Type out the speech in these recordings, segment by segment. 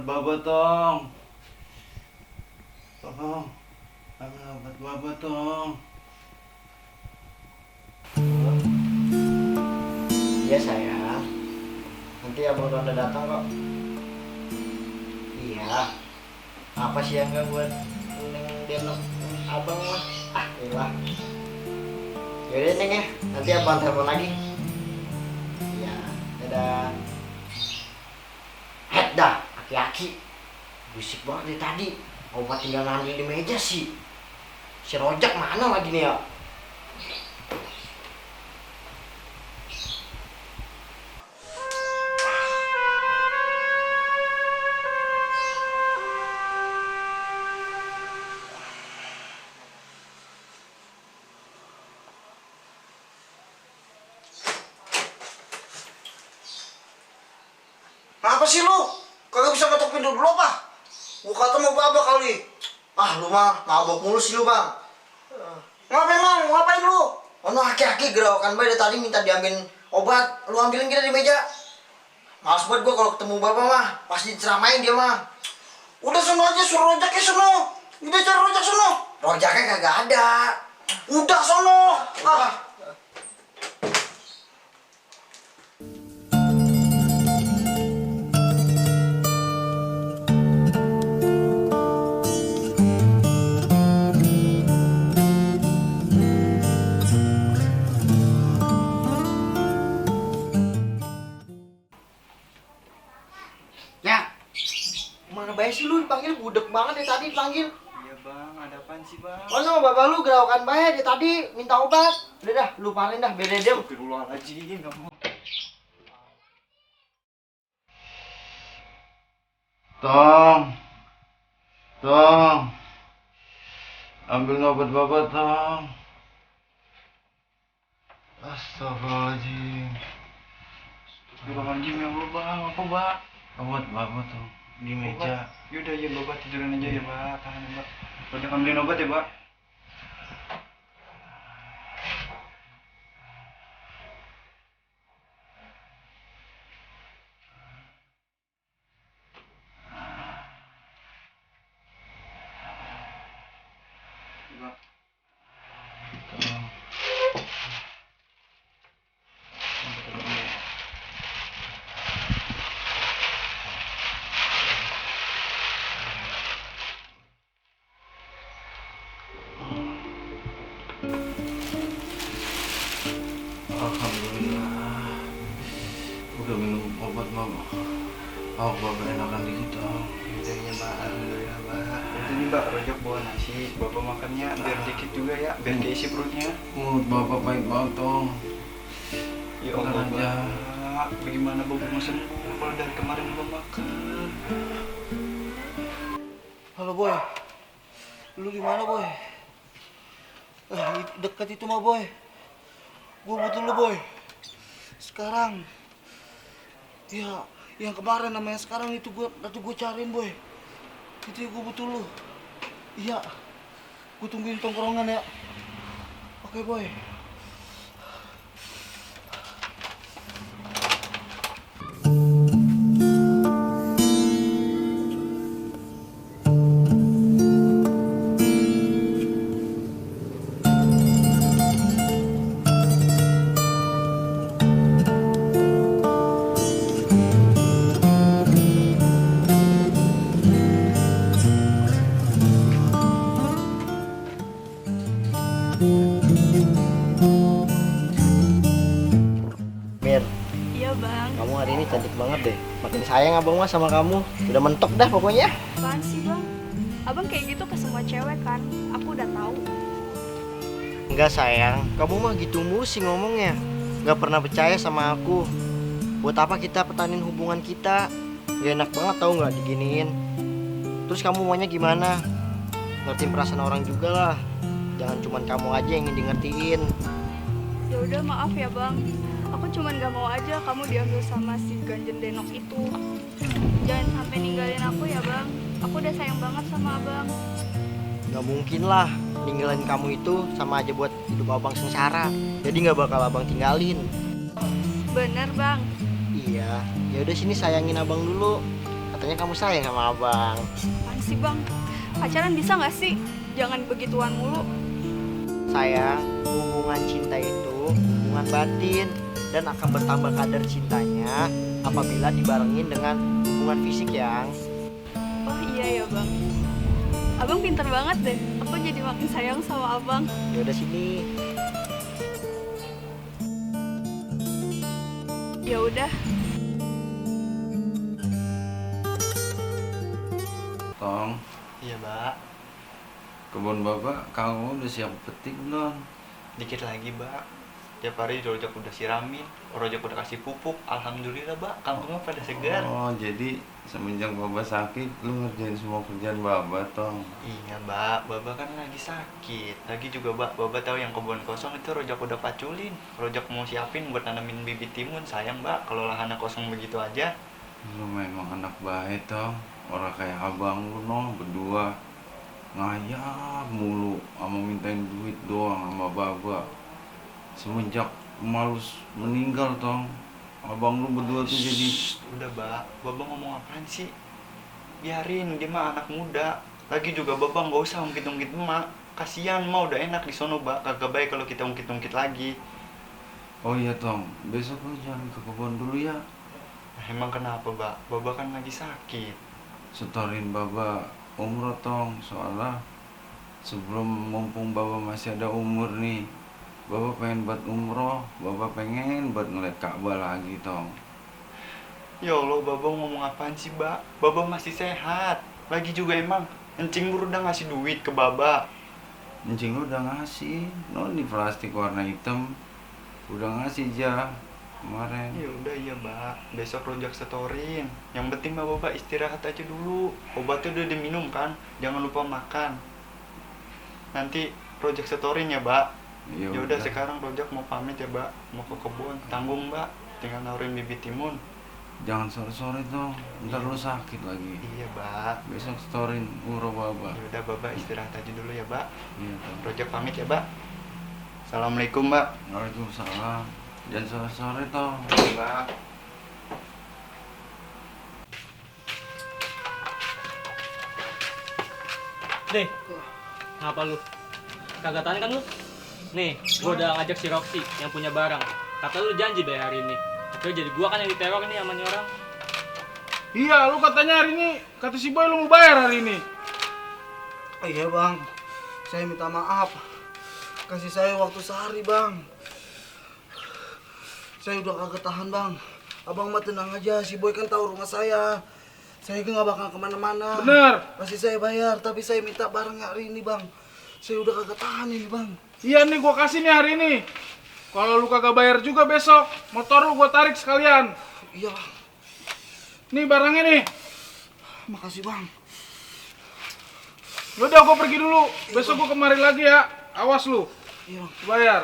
baba tong. Tolong. Ambil obat baba tong. Iya sayang, nanti abang udah datang kok. Iya, apa sih yang gak buat neng denok abang mah? Ah, iyalah. Yaudah neng ya, nanti abang telepon lagi. Iya, dadah. Dah, aki-aki. Bisik banget dari tadi. Obat tinggal ngambil di meja sih. Si Rojak mana lagi nih ya? Apa sih lu? Kagak bisa ketok pintu dulu apa? Gua kata mau babak kali. Ah, lu mah mabok mulu sih lu, Bang. Ngapain, Bang? Ngapain lu? Oh, no, aki-aki gerawakan bayi dari tadi minta diambilin obat. Lu ambilin kita di meja. Males banget gua kalau ketemu Bapak mah. Pasti diceramain dia mah. Udah sono aja, suruh Rojak ya sono. Udah cari Rojak sono. Rojaknya kagak ada. Udah sono. Ah. Ya, mana bayi sih lu dipanggil budek banget dari tadi dipanggil. Iya bang, ada apaan sih bang? Oh no, bapak lu gerawakan bayi dari tadi minta obat. Udah dah, lupain dah, biar dia. Astagfirullahaladzim, gak mau. Tong. Tong. Ambil obat baba tong. Astagfirullahaladzim. Astagfirullahaladzim ya Allah bang, apa bang? Obat baba tong di meja. Yaudah ya bapak tidurin aja ya pak, tahan ya pak. Udah ambilin obat ya pak. Pak. Tolong. Alhamdulillah. Udah minum obat mama. Oh, bapak enakan dikit dong. Bedanya mbak, alhamdulillah mbak. Itu nih mbak, Rojak bawa nasi, bapak makannya biar dikit juga ya, biar keisi perutnya. Mulut bapak baik banget dong. Ya Makan Allah aja. mbak, bagaimana bapak mau sembuh kalau dari kemarin belum makan? Halo boy, lu di mana boy? Dekat itu mah boy. Gue butuh lu boy. Sekarang. Ya, yang kemarin sama yang sekarang itu gue cariin boy. Itu gue butuh lu. Iya. Gue tungguin tongkrongan ya. Oke boy. Mir, Iya bang, kamu hari ini cantik banget deh. Makin sayang abang mah sama kamu. Udah mentok dah pokoknya. apaan sih bang? Abang kayak gitu ke semua cewek kan? Aku udah tahu. Enggak sayang, kamu mah gitu mulu sih ngomongnya. Gak pernah percaya sama aku. Buat apa kita pertahanin hubungan kita? Gak enak banget tau nggak diginiin. Terus kamu maunya gimana? Ngertiin perasaan orang juga lah. Jangan cuman kamu aja yang di ngertiin. Ya udah maaf ya bang. Aku cuman gak mau aja kamu diambil sama si ganjen denok itu. Jangan sampai ninggalin aku ya bang. Aku udah sayang banget sama abang. Gak mungkin lah ninggalin kamu itu sama aja buat hidup abang sengsara. Jadi gak bakal abang tinggalin. Bener bang. Iya, ya udah sini sayangin abang dulu. Katanya kamu sayang sama abang. Apaan sih bang? Pacaran bisa nggak sih? Jangan begituan mulu. Sayang, hubungan cinta itu hubungan batin dan akan bertambah kadar cintanya apabila dibarengin dengan hubungan fisik yang. Oh iya ya bang. Abang pintar banget deh. Aku jadi makin sayang sama abang. Ya udah sini. Ya udah. Tong, Iya, Mbak. kebun bapak kamu udah siap petik belum? Dikit lagi, Mbak. Tiap hari rojak udah siramin, rojak udah kasih pupuk. Alhamdulillah, Mbak. Kangkungnya pada segar. Oh, jadi semenjak bapak sakit lu ngerjain semua kerjaan bapak, Tong. Iya, Mbak. Baba kan lagi sakit. Lagi juga, Mbak. Baba tahu yang kebun kosong itu rojak udah paculin. Rojak mau siapin buat nanamin bibit timun. Sayang, Mbak, kalau lahannya kosong begitu aja. Lu memang anak baik, Tong. Orang kayak abang lu, no, berdua ngayap mulu sama mintain duit doang sama baba. Semenjak Malus meninggal, Tong, abang lu berdua tuh jadi Udah, Mbak. Baba ngomong apaan sih? Biarin, dia mah anak muda. Lagi juga Baba nggak usah ungkit-ungkit emak. Kasihan, mah udah enak di sono, Mbak. Kagak baik kalau kita ungkit-ungkit lagi. oh iya, Tong, besok lu jangan ke kebun dulu ya. Nah, emang kenapa, Mbak? Baba kan lagi sakit. Setorin baba umroh, Tong, soalnya sebelum mumpung baba masih ada umur nih, baba pengen buat umroh, baba pengen buat ngeliat Ka'bah lagi, Tong. Ya Allah, Baba ngomong apaan sih, Mbak? Baba masih sehat. Lagi juga emang Encing Nur udah ngasih duit ke Baba. Encing lu udah ngasih, no, di plastik warna hitam, udah ngasih aja kemarin. Ya udah iya, Mbak. Besok rojak setorin. Yang penting mah Baba istirahat aja dulu. Obatnya udah diminum kan? Jangan lupa makan. Nanti rojak setorin ya, Mbak. Ya udah sekarang rojak mau pamit ya, Mbak. Mau ke kebun. Tanggung, Mbak. Tinggal nawarin bibit timun. Jangan sore-sore, Tong, ntar lu sakit lagi. Iya, Mbak. Besok storin umroh baba. Ya udah, Baba istirahat aja dulu ya, Mbak. Iya, Tong. Rojak pamit ya, Mbak. Assalamualaikum, Mbak. Waalaikumsalam. Jangan sore-sore, Tong. Mbak. Nih, ngapa lu? Kagak tahan kan lu? Nih, gua udah ngajak si Roxy yang punya barang. Kata lu janji bayar hari ini. Tapi jadi gua kan yang diteror nih sama nih orang. Iya, lu katanya hari ini, kata si Boy lu mau bayar hari ini. Iya bang, saya minta maaf. Kasih saya waktu sehari bang. Saya udah kagak tahan bang. Abang mah tenang aja, si Boy kan tahu rumah saya. Saya nggak bakal kemana-mana. Bener. Pasti saya bayar, tapi saya minta barang hari ini bang. Saya udah kagak tahan ini bang. Iya nih, gua kasih nih hari ini. Kalau lu kagak bayar juga besok, motor lu gua tarik sekalian. Iya bang. Nih barangnya nih. Makasih bang. Yaudah, gua pergi dulu. Besok gua kemari lagi ya. Awas lu. Iya bang. Bayar.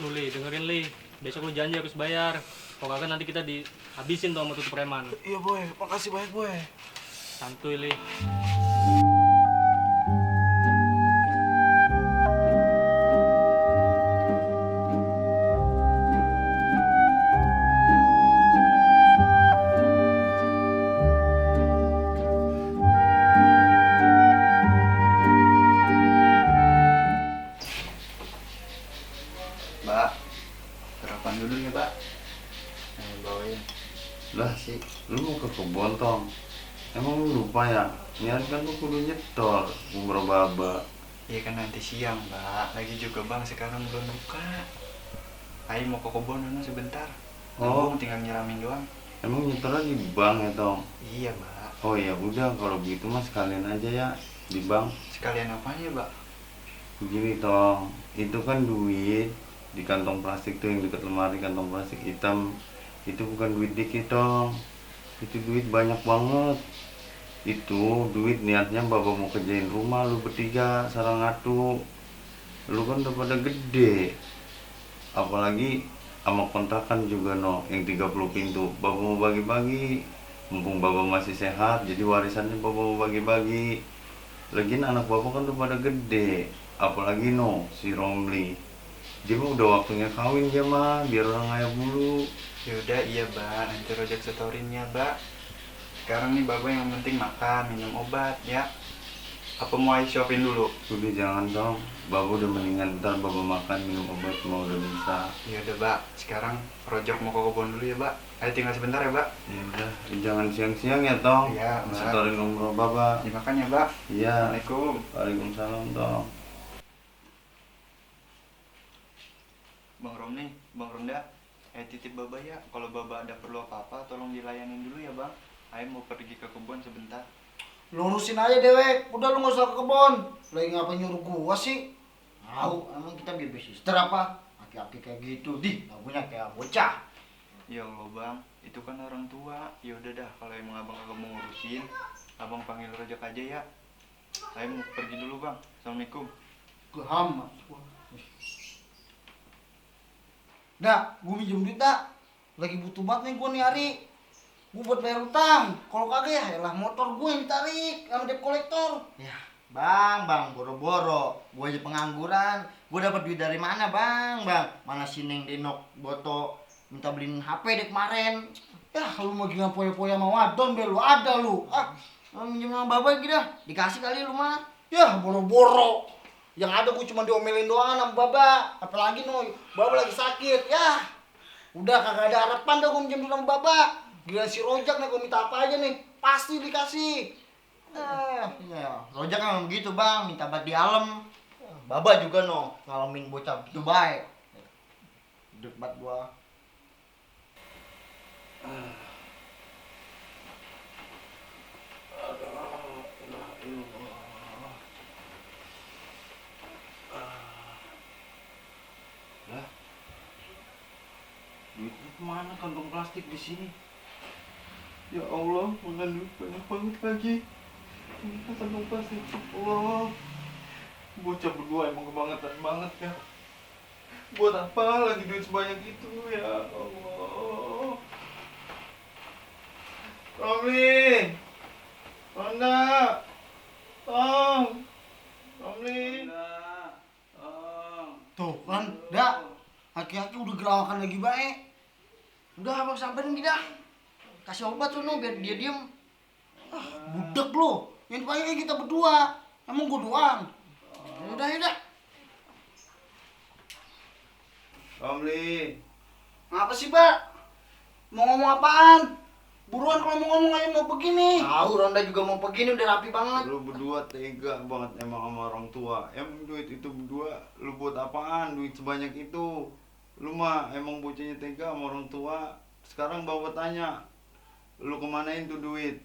Lu Li, dengerin Li. Besok lu janji harus bayar. Kalau kagak nanti kita dihabisin tuh sama tutup preman. Iya Boy, makasih banyak Boy. Santuy Li. Mbak, sarapan dulu ya, Mbak. Bawain. Lah sih, lu mau ke kebun, Tong? Emang lu lupa ya? Ini hari kan lu kudu nyetor umroh baba. Iya kan nanti siang, Mbak. Lagi juga Bang sekarang belum buka. Ayo mau ke kebun dulu sebentar. Oh. Nabung tinggal nyiramin doang. Emang nyetornya di bank ya, Tong? Iya, Mbak. Oh ya udah, kalau begitu mah sekalian aja ya di bank. Sekalian apanya, Mbak? Begini, Tong, itu kan duit di kantong plastik tuh yang dekat lemari, kantong plastik hitam. Itu bukan duit dikit, Tong. Itu duit banyak banget. Itu duit niatnya bapak mau kerjain rumah lu bertiga sarang ngatu. Lu kan udah pada gede. Apalagi sama kontrakan juga, no, yang 30 pintu. Bapak mau bagi-bagi. Mumpung bapak masih sehat, jadi warisannya bapak mau bagi-bagi. Lagian anak bapak kan udah pada gede. Apalagi no, si Romli. Dia mah udah waktunya kawin dia mah, biar orang ngayap mulu. Ya udah iya, Mbak. Nanti rojak setorin ya, Mbak. sekarang nih Baba yang penting makan, minum obat ya. Apa mau Ais suapin dulu? Udah jangan dong, Baba udah mendingan ntar Baba makan minum obat mau udah bisa. Ya udah Bak, sekarang Rojak mau ke kebun dulu ya Bak. Ayo tinggal sebentar ya Bak. Ya udah, jangan siang-siang ya Tong. Iya, Mbak. Setorin umroh Baba. Dimakan ya Bak. Iya. Assalamualaikum. Waalaikumsalam Tong. Bang Romli, Bang Ronda, titip Baba ya. Kalau Baba ada perlu apa-apa tolong dilayanin dulu ya Bang. Ayo mau pergi ke kebun sebentar. Lurusin aja dewek, udah lu gak usah ke kebon. Lagi ngapa nyuruh gua sih? Tahu, emang kita babysitter apa? Aki-aki kayak gitu, lagunya kayak bocah. Ya Allah Bang, itu kan orang tua. Ya udah dah, kalau emang Abang kagak mau ngurusin, Abang panggil Rojak aja ya. Ayo mau pergi dulu Bang. Assalamualaikum. Gaham. Dah, gua minjem duit dah. Lagi butuh banget nih gua nih hari. Gua buat bayar utang. Kalau kagak ya, elah motor gua yang ditarik sama debt kolektor. Ya, bang, boro-boro. Gua aja pengangguran. Gua dapat duit dari mana, bang? Mana si Neng Denok Boto minta beliin HP deh kemarin. Ya, lu mau gila poya-poya sama wadon, lu ada lu. Minjem sama Baba gitu dah. Dikasih kali lu mah. Ya, boro-boro. Yang ada gua cuma diomelin doang sama Baba. Apalagi Baba lagi sakit. Ya, udah kagak ada harapan dah gua minjem dulu sama Baba. Gila si Rojak nih, gue minta apa aja nih, pasti dikasih. Ya, Rojak emang begitu bang, minta bat di alam. Baba juga ngalamin bocah gitu baik. Hidup bat gua. Duitnya kemana kantong plastik di sini? Ya Allah, makan duit banyak banget lagi. Ini kantong plastik, Allah. Bocah berdua emang kebangetan banget ya. Buat apa lagi duit sebanyak itu ya Allah. Romli, Ronda, Tong, Romli, Tong. Tuh kan, dah. Aki-aki udah gerawakan lagi baik. Udah abang samperin kita. Kasih obat lu biar dia diem. Budak lu. Yang dipanggil kayak kita berdua. Emang gua doang. Udah. Romli, Ngapa sih, Pak? Mau ngomong apaan? Buruan kalau mau ngomong aja mau begini. Tahu Ronda juga mau begini udah rapi banget. lu berdua tega banget emang sama orang tua. Emang duit itu berdua lu buat apaan? Duit sebanyak itu. Lu mah emang bocahnya tega sama orang tua. Sekarang bawa tanya, lu kemanain tuh duit?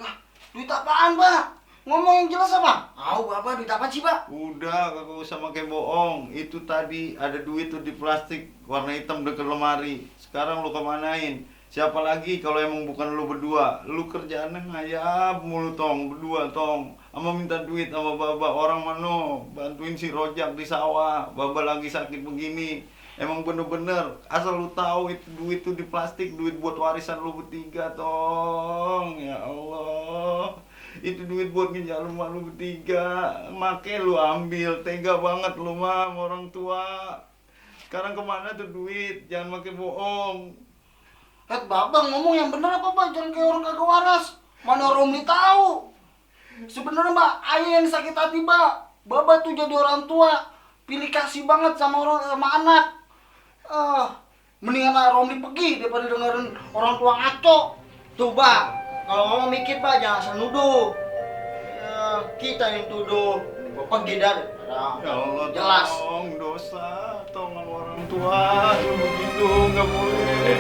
Lah, duit apaan, Pak? Ngomong yang jelas apa? Tahu Bapak duit apa sih, Pak? Udah, kagak usah pakai bohong. Itu tadi ada duit tuh di plastik warna hitam deket lemari. Sekarang lu kemanain? Siapa lagi kalau emang bukan lu berdua? Lu kerjaannya ngayap mulu Tong, berdua Tong. Sama minta duit sama Baba, orang mana bantuin si Rojak di sawah. Baba lagi sakit begini. Emang bener-bener, asal lu tahu itu duit tuh di plastik, duit buat warisan lu bertiga Tong. Ya Allah. Itu duit buat ngejar rumah lu bertiga. Make lu ambil, tega banget lu mah sama orang tua. Sekarang kemana tuh duit? Jangan pakai bohong. Babang ngomong yang bener apa, Pak? Jangan kayak orang kagak waras. Mana Romli tahu? Sebenarnya, Mbak, ayah yang sakit hati, Mbak. Baba tuh jadi orang tua, pilih kasih banget sama anak. Mendingan Romli pergi daripada dengerin orang tua ngaco. Tuh, Mbak, kalau ngomong mikir, Mbak, jangan asal nuduh. Kita yang tuduh. Pergi dari. Ya Allah, Jelas. Tong, dosa Tong sama orang tua. Lu begitu, nggak boleh.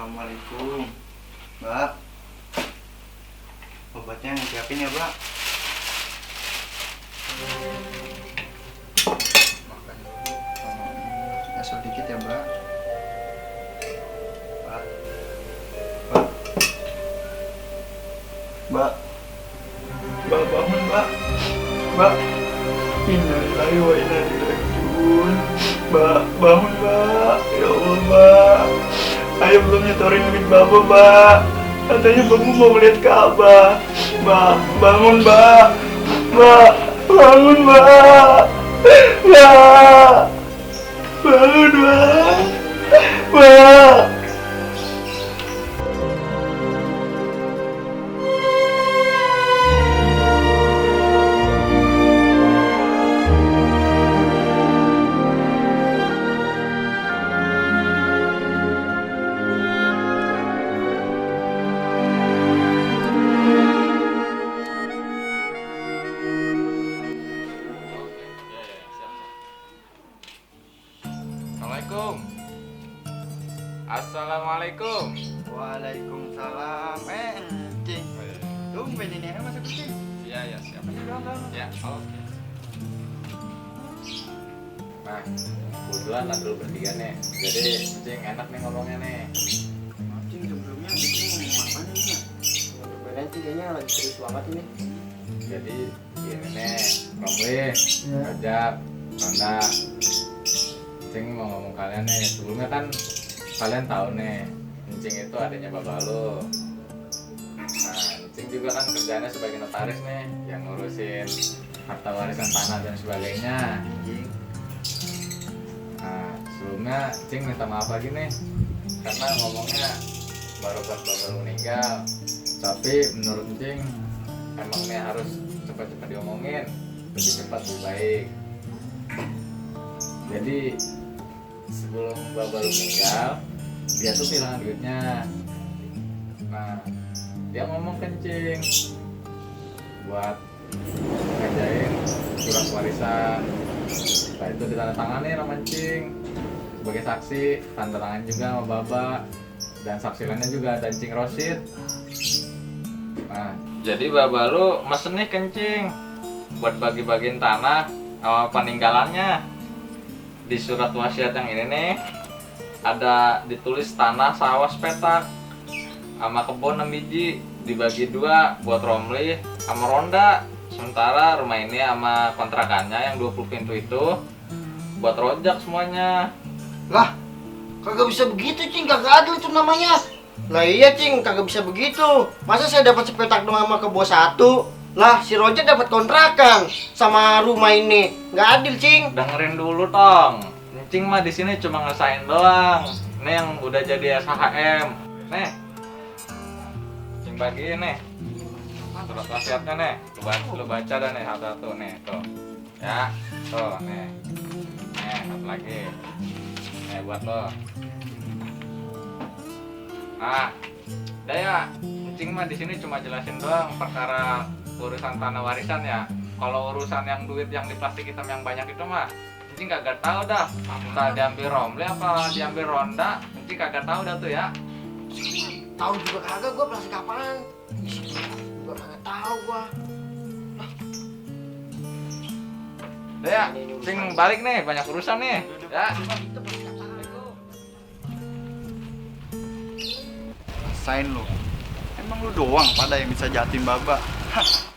Assalamualaikum. Mbak. Obatnya yang siapin ya, Mbak. Makan dulu. Asal dikit ya, Mbak. Mbak. Mbak. Mbak. Mbak bangun, Mbak. Mbak. Innalillahi wa inna ilaihi raji'un. Mbak, bangun, Mbak. Ya Allah, Mbak. Ayo belum nyetorin duit Bapak, Mbak. Katanya Bapak mau melihat Ka'bah. Mbak, bangun, Mbak. Mbak, bangun, Mbak. Mbak. Bangun, Mbak. Mbak. Assalamualaikum. Assalamualaikum. Waalaikumsalam. Cing. Tumben ini masuk kucing. Iya, siapa? Ya, oke. Nah, kebetulan ada lu bertiga nih. Jadi, Cing enak nih ngomongnya nih. Cing sebelumnya Cing ngomong apa nih? Beneran sih kayaknya lagi serius banget ini. Jadi, gini nih, Romli, Rajab, Ronda. Cing mau ngomong kalian nih. Sebelumnya kan kalian tahu nih, Cing itu adanya bapak lu. Nah, Cing juga kan kerjanya sebagai notaris nih, yang ngurusin harta warisan tanah dan sebagainya. Nah, sebelumnya Cing minta maaf lagi nih, karena ngomongnya baru pas bapak lu meninggal. Tapi menurut Cing, emang nih harus cepat-cepat diomongin, lebih cepat lebih baik. Jadi sebelum bapak lu meninggal, dia tuh kehilangan duitnya. Nah, dia ngomong kencing buat ngerjain surat warisan. Setelah itu ditandatangani sama Cing sebagai saksi, tanda tangan juga sama Baba, dan saksi lainnya juga ada Cing Rosid. Nah, jadi Baba lu mesen nih kencing buat bagi-bagiin tanah sama peninggalannya. Di surat wasiat yang ini nih ada ditulis tanah sawah sepetak sama kebun 6 biji, dibagi 2 buat Romli sama Ronda. Sementara rumah ini sama kontrakannya yang 20 pintu itu buat Rojak semuanya. Lah, kagak bisa begitu, Cing. Kagak adil itu namanya. Lah iya, Cing, kagak bisa begitu. Masa saya dapat sepetak doang sama kebo 1? Lah, si Roger dapat kontrakan sama rumah ini. Nggak adil, Cing. Dengerin dulu, Tong. Cing mah di sini cuma ngesain doang. Ini yang udah jadi SHM. Nih. Cing bagiin nih. Surat wasiatnya nih. Lu baca dah nih satu-satu nih, tuh. Ya, tuh nih. Nih, satu lagi. Nih buat lo. Ah, udah ya. Cing mah di sini cuma jelasin doang perkara urusan tanah warisan ya. Kalau urusan yang duit yang di plastik hitam yang banyak itu mah Cing kagak tahu dah. Entah diambil Romli apa diambil Ronda, Cing kagak tahu dah tuh ya. Tahu juga kagak gua plastik apaan. Gua kagak tahu gua. Udah ya, Cing balik nih, banyak urusan nih. Ya. Rasain lu. Emang lu doang pada yang bisa jahatin Baba. Hah.